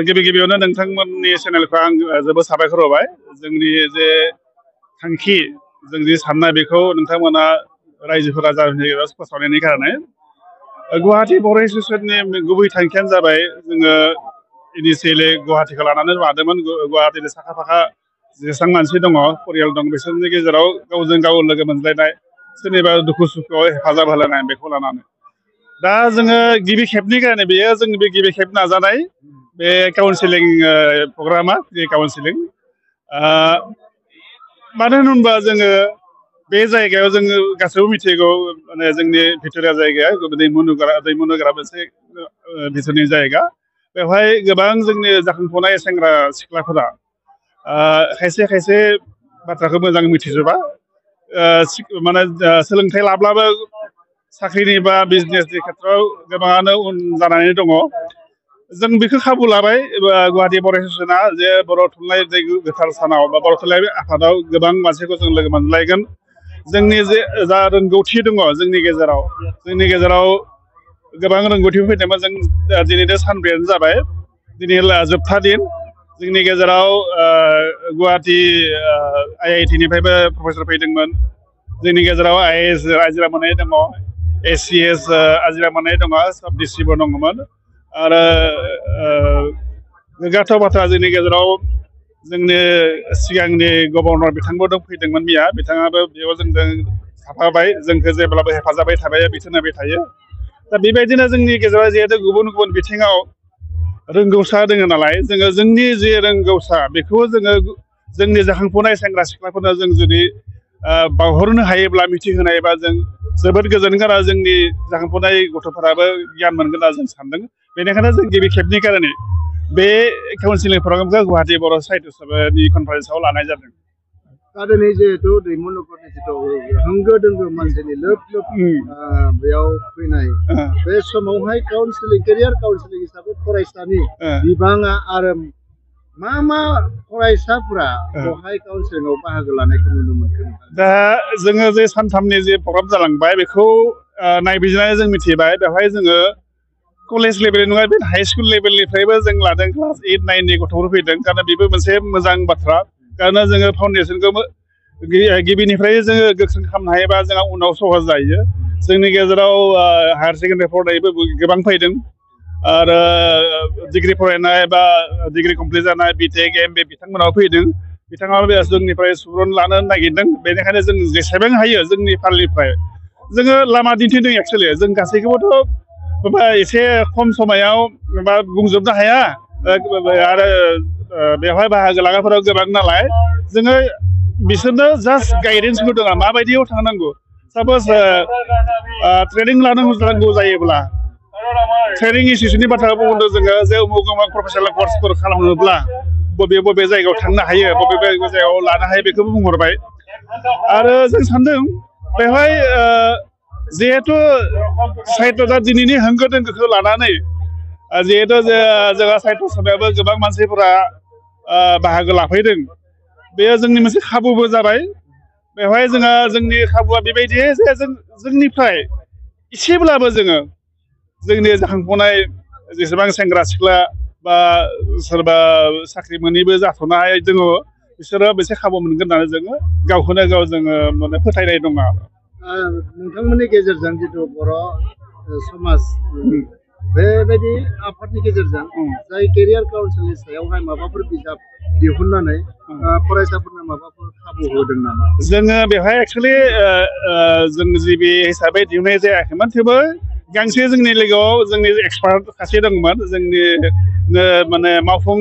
गिबि गिबियावनो नोंथांमोननि चेनेलखौ आं जोबोद साबायखर होबाय जोंनि जे थांखि जोंनि साननाय बेखौ नोंथांमोना रायजोफोरा जाहोनो फोसावनायनि खारनै गुवाहाटी बर' एस'सियेसननि गुबै थांखियानो जाबाय जोङो इनिशियेलि गुवाहाटीखौ लानानै लादोंमोन गुवाहाटीनि साखा फाखा जेसेबां मानसि दङ परियाल दं बिसोरनि गेजेराव गावजों गाव लोगो मोनज्लायनाय सोरनिबा दुखु सुखुआव हेफाजाब होलायनाय बेखौ लानानै दा जोङो गिबि खेबनि खारनै बेयो जोंनि बे गिबि खेब नाजानाय बे काउन्सिलिं प्रग्रामा बे काउन्सिलिं मानो होनोबा जोङो बे जायगायाव जोङो गासैबो मिथिगौ माने जोंनि भिक्ट'रिया जायगाया दैमु नुग्रा मोनसे भितरनि जायगा बेवहाय गोबां जोंनि जाखांफुनाय सेंग्रा सिख्लाफोरा खायसे खायसे बाथ्राखौ मोजां मिथिजोबा माने सोलोंथाइ लाब्लाबो साख्रिनि बा बिजनेसनि खेथ्रआव गोबाङानो उन जानानै दङ जों बेखौ खाबु लाबाय गुवाहाटी बर' एस'सियेसना जे बर' थुनलाइ गोथार सानाव बा बर' थुनलाइ आफादाव गोबां मानसिखौ जों लोगो मोनलायगोन जोंनि जे जा रोंगौथि दङ जोंनि गेजेराव गोबां रोंगौथिफोर फैदोंमोन जों दिनैनो सानब्रैयानो जाबाय दिनै जोबथा दिन जोंनि गेजेराव गुवाहाटी IIT निफ्रायबो प्रफेसर फैदोंमोन जोंनि गेजेराव IAS आजिरा मोननाय दङ ACS आजिरा मोननाय दङ सब डिस्ट्रिक्टबो दङमोन आरो गोग्गाथाव बाथ्रा जोंनि गेजेराव जोंनि सिगांनि गभर्नर बिथांबो फैदोंमोन मिया बिथाङाबो बेयाव जोंजों थाफाबाय जोंखौ जेब्लाबो हेफाजाबाय थाबाय बिथोन होबाय थायो दा बेबायदिनो जोंनि गेजेराव जिहेतु गुबुन गुबुन बिथिङाव रोंगौसा दङ नालाय जोङो जोंनि जे रोंगौसा बेखौ जोङो जोंनि जाखांफुनाय सेंग्रा सिख्लाफोरनो जों जुदि बावहरनो हायोब्ला मिथिहोनायबा जों जोबोद गोजोनगोन आरो जोंनि जाखांफुनाय गथ'फोराबो गियान मोनगोन होनना जों सानदों बेनिखायनो जों गिबि खेबनि खारनै बे काउन्सिलिं प्रग्रामखौ गुवाहाटी बर' साहित्य सभानि कनफारेन्सआव लानाय जादों दा दिनै जिहेतु दैमु नगरनि जिथु होंगो दोंगो मानसिनि लोब लोब बेयाव फैनाय बे समावहाय केरियार काउन्सिलिं हिसाबै फरायसानि बिबाङा आरो मा फरायसाफोरा बेवहाय काउन्सिलिंआव बाहागो लानायखौ नुनो मोनदों दा जोङो जे सानथामनि जे प्रग्राम जालांबाय बेखौ नायबिजिरनानै जों मिथिबाय बेवहाय जोङो कलेज लेभेल नङा बे हाई स्कुल लेभेलनिफ्रायबो जों लादों क्लास 8, 9नि गथ'फोर फैदों कारण बेबो मोनसे मोजां बाथ्रा कारण जोङो फाउन्डेसनखौ गिबिनिफ्राय जोङो गोख्रों खालामनो हायोबा जोंहा उनाव सहज जायो जोंनि गेजेराव हायार सेकेन्डारि फरायनायबो गोबां फैदों आरो डिग्री फरायनाय बा डिग्री कमप्लिट जानाय BTech MBA बिथांमोनाव फैदों बिथाङा जोंनिफ्राय सुबुरुन लानो नागिरदों बेनिखायनो जों जेसेबां हायो जोंनि फालनिफ्राय जोङो लामा दिन्थिदों एक्सुवेलि जों गासैखौबोथ' एसे खम समायाव बुंजोबनो हाया आरो बेवहाय बाहागो लाग्राफोरा गोबां नालाय जोङो बिसोरनो जास्ट गाइडेन्स होदों माबायदियाव थांनांगौ साप'ज ट्रेनिं लानांगौ जायोब्ला ट्रेनिं इनस्टिटिउटनि बाथ्रा बुंदों जोङो जे उमुक प्रफेसनेल कर्सफोर खालामनोब्ला बबे जायगायाव थांनो हायो बबे जायगायाव लानो हायो बेखौबो बुंहरबाय आरो जों सानदों बेवहाय जिहेतु साहित्य दिनैनि होंगो दोंगोखौ लानानै जिहेतु जोंहा साहित्य सभायावबो गोबां मानसिफोरा बाहागो लाफैदों बेयो जोंनि मोनसे खाबुबो जाबाय बेवहाय जोंनि खाबुआ बेबायदि जे जोंनिफ्राय एसेब्लाबो जोङो जोंनि जाखांफुनाय जेसेबां सेंग्रा सिख्ला बा सोरबा साख्रि मोनैबो जाथ'नाय दङ बिसोरो मोनसे खाबु मोनगोन होननानै जोङो गावखौनो गाव जोङो माने फोथायनाय दङ नोंथांमोननि गेजेरजों जिथु बर' समाज बेबायदि आफादनि गेजेरजों जाय केरियार काउन्सिलनि सायावहाय माबाफोर बिजाब दिहुननानै फरायसाफोरनो माबाफोर खाबु होदों नामा जोङो बेवहाय एक्सुवेलि जों जिबि हिसाबै दिहुननाय जायाखैमोन थेवबो गांसे जोंनि लोगोआव जोंनि एक्सपार्ट सासे दंमोन जोंनि माने मावफुं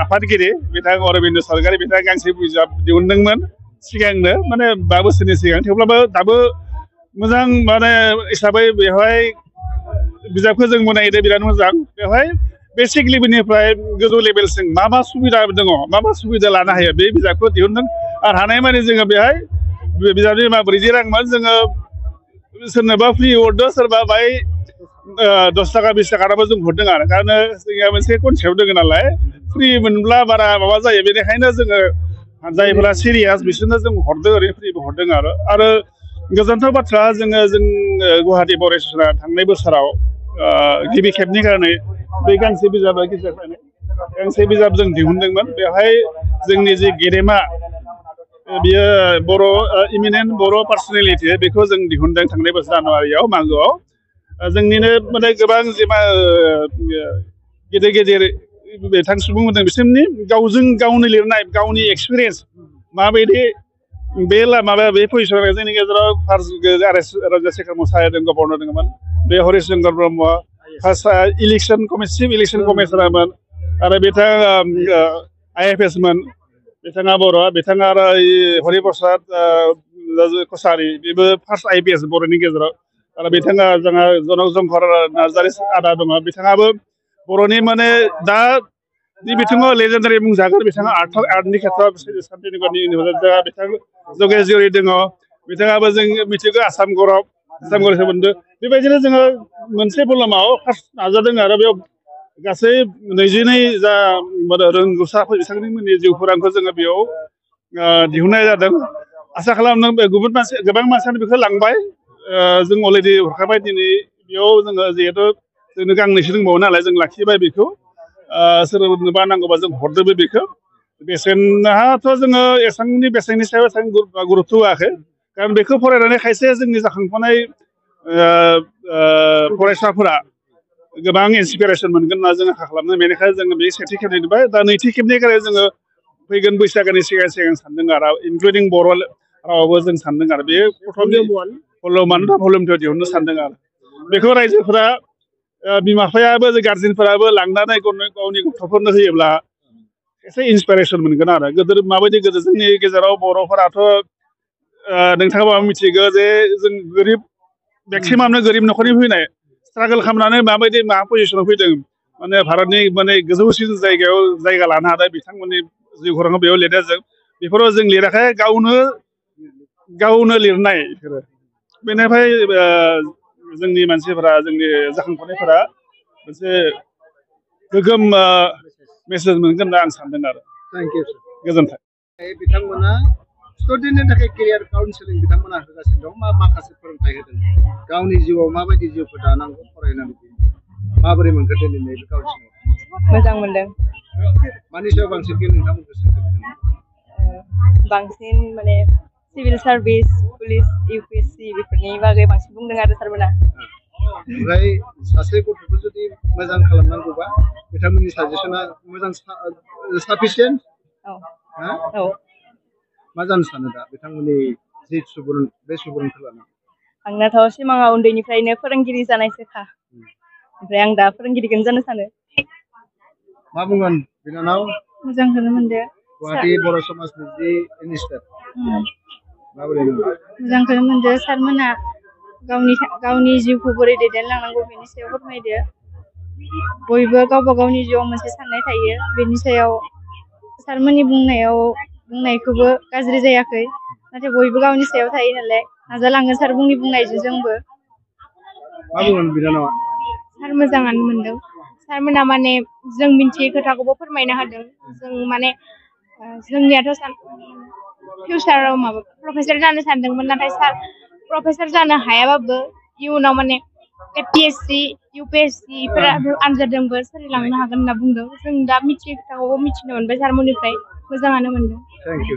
आफादगिरि बिथां अरबिन्द सरकारि बिथाङा गांसे बिजाब दिहुनदोंमोन सिगांनो माने 5 बोसोरनि सिगां थेवब्लाबो दाबो मोजां माने हिसाबै बेवहाय बिजाबखौ जों बनायदों बिराद मोजां बेवहाय बेसिक लेभेलनिफ्राय गोजौ लेभेलसिम मा सुबिदा दङ मा सुबिदा लानो हायो बे बिजाबखौ दिहुनदों आरो हानायमानि जोङो बेहाय बिजाबनि ब्रैजि रांमोन जोङो सोरनोबा फ्रि हरदों सोरबा बाय 10 थाखा 20 थाखाबो जों हरदों आरो कारण जोंहा मोनसे कनसेप्ट दङ नालाय फ्रि मोनब्ला बारा माबा जायो बेनिखायनो जोङो जायफोरा सिरियास बिसोरनो जों हरदों ओरैनो फ्रिबो हरदों आरो गोजोनथाव बाथ्रा जों गुवाहाटी बर' एस'सियेसना थांनाय बोसोराव गिबि खेबनि खारनै बे गांसे बिजाबा गेजेरनिफ्राय गांसे बिजाब जों दिहुनदोंमोन बेवहाय जोंनि जे गेदेमा बियो बर' इमिनेन्ट बर' पार्सनेलिटि बेखौ जों दिहुनदों थांनाय बोसोर जानुवारियाव मागोआव जोंनिनो माने गोबां जेमा गेदेर गेदेर बिथां सुबुं होदों बिसोरनि गावजों गावनो लिरनाय गावनि एक्सपिरियेन्स माबायदि बे माबा बे पजिसनाव जोंनि गेजेराव फार्स्ट राजशेखर मोसाहारि दं गभर्नर दङमोन बे Harish Chandra Brahma first election chief election कमिशनारमोन आरो बिथाङा IFS मोन बिथाङा बर' बिथाङा आरो हरिप्रसाद कसारि बेबो फार्स्ट IPS बर'नि गेजेराव आरो बिथाङा जोंहा जनक जंहर नार्जारि आदा दङ बिथाङाबो बर'नि माने दा बे बिथिङाव लेजेन्डारि बुंजागोन बिथाङा आर्टनि खेथ्रआव शान्तिनिकेतन इउनिभारसिटियाव बिथां जगेशगिरि दङ बिथाङाबो जों मिथिगौ आसाम गौरब सोमोन्दो बेबायदिनो जोङो मोनसे भलुमाव फार्स्ट नाजादों आरो बेयाव गासै 22 जा रोंगौसाफोर बिथांमोननि जिउ खौरांखौ जोङो बेयाव दिहुननाय जादों आसा खालामदों गोबां मानसियानो बेखौ लांबाय जों अलरेडि हरखाबाय दिनै बेयाव जोङो जिहेथु जोंनो गांनैसो दंबावो नालाय जों लाखिबाय बेखौ सोरनोबा नांगौबा जों हरदोंबो बेखौ बेसेनाथ' जोङो एसेबांनि बेसेननि सायाव एसेबां गुरुत्व होआखै खारन बेखौ फरायनानै खायसे जोंनि जाखांफुनाय फरायसाफोरा गोबां इन्सपिरेसन मोनगोन होनना जों आसा खालामदों बेनिखायनो जोङो बे सेथि खेबनि नुबाय दा नैथि खेबनि थाखाय जोङो फैगोन बैसागोनि सिगां सानदों आरो इनक्लुडिं बर' रावावबो जों सानदों आरो बे भलुम 2 दिहुननो सानदों आरो बेखौ रायजोफोरा बिमा बिफायाबो गार्जेनफोराबो लांनानै गावनि गथ'फोरनो होयोब्ला एसे इन्सपिरेसन मोनगोन आरो गोदो माबायदि गोदो जोंनि गेजेराव बर'फोराथ' नोंथाङा मिथिगौ जे जों गोरिब मेक्सिमामनो गोरिब न'खरनि फैनाय स्ट्रागोल खालामनानै माबायदि मा पजिसनाव फैदों माने भारतनि माने गोजौसिन जायगायाव जायगा लानो हादों बिथांमोननि जिउ खौरांखौ बेयाव लिरनाय जों बेफोराव जों लिराखै गावनो लिरनाय बेफोरो बेनिफ्राय जोंनि मानसिफोरा जोंनि जाखांफुनायफोरा मोनसे गोगोम मेसेज मोनगोन होनना आं सानदों आरो थेंक इउ गोजोन्थों बिथांमोना स्टुडेन्टनि थाखाय केरियार काउन्सिलिं बिथांमोना होगासिनो दं माखासे फोरोंथाय होदों गावनि जिउआव माबायदि जिउखौ दानांगौ फरायनानै माबोरै मोनखो दिनै बे काउन्सिलिं मोजां मोनदों मानि सायाव बांसिन नोंथांमोनखौ सोंदों बांसिन माने सिभिल सार्भिस पुलिस UPSC बेफोरनि बागै बांसिन बुंदों आरो सारमोना ओमफ्राय सासे गथ'खौ जुदि मोजां खालामनांगौबा बिथांमोननि साजेसना मोजां साफिसियेन्ट औ मा जानो सानो दा बिथांमोननि जि सुबुरुन बे सुबुरुनखौ लानानै आंनाथ' सिमाङा उन्दैनिफ्रायनो फोरोंगिरि जानायसोखा ओमफ्राय आं दा फोरोंगिरिखौनो जानो सानो मा बुंगोन बिनानाव मोजांखौनो मोनदो गुवाहाटी बर' समाजनि जि मिनिस्टार माबोरै मोजांखौनो मोनदो सारमोना गावनि जिउखौ बोरै दैदेनलांनांगौ बेनि सायाव फोरमायदो बयबो गावबा गावनि जिउआव मोनसे साननाय थायो बेनि सायाव सारमोननि बुंनायखौबो गाज्रि जायाखै नाथाय बयबो गावनि सायाव थायो नालाय नाजालांगोन सारमोननि बुंनायजों जोंबो मा बुंगोन बिनानावा सार मोजाङानो मोनदों सारमोना माने जों मिथियै खोथाखौबो फोरमायना होदों जों माने जोंनियाथ' फिउचाराव माबा प्रफेसर जानो सानदोंमोन नाथाय सार प्रफेसर जानो हायाबाबो इयुनाव माने APSC UPSC फोरा आनजादजोंबो सोलिलांनो हागोन होनना बुंदों जों दा मिथियै खोथाखौबो मिथिनो मोनबाय सारमोननिफ्राय मोजाङानो मोनदों थेंक इउ